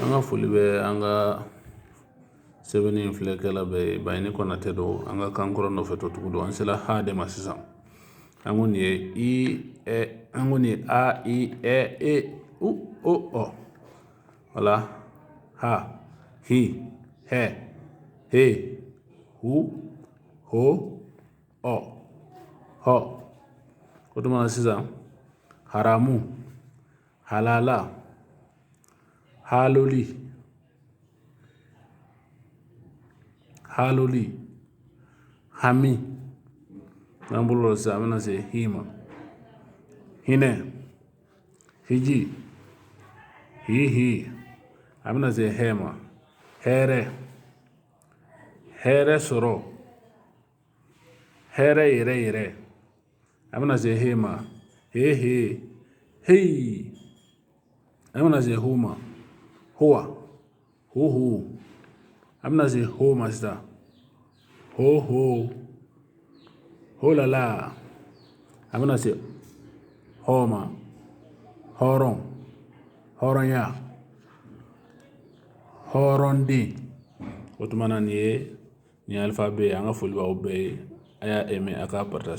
An ka foli bɛ an ka sɛbɛnni in filɛkɛla bɛɛ ye. Baɲini Kɔnatɛ don, an ka kan kɔrɔ nɔfɛ tɔtugu don. An sera ha de ma sisan. An ko nin ye i ɛ, an ko nin ye a i ɛ e u o ɔ. Wala ha, hi, hɛ, he, hu, ho, ɔ, hɔ. O tuma na sisan, haramu, halala, haloli, haloli, hami. N'an bolo la sisan, an bɛna se hi ma. Hinɛ, hiji, hihi. An bɛna se hɛ ma. Hɛrɛ, hɛrɛ sɔrɔ, hɛrɛ yɛrɛ yɛrɛ. An bɛna se he ma. He he heyi. An bɛna se hu ma. Huwa, hu hu. An bɛna se ho ma sisan. Ho ho, holala. An bɛna se hɔ ma. Hɔrɔn, hɔrɔnya, hɔrɔnden. O tuma na nin ye nin alphabet ye. An ka foli b'aw bɛɛ ye. A y'a aimer, a k'a partager.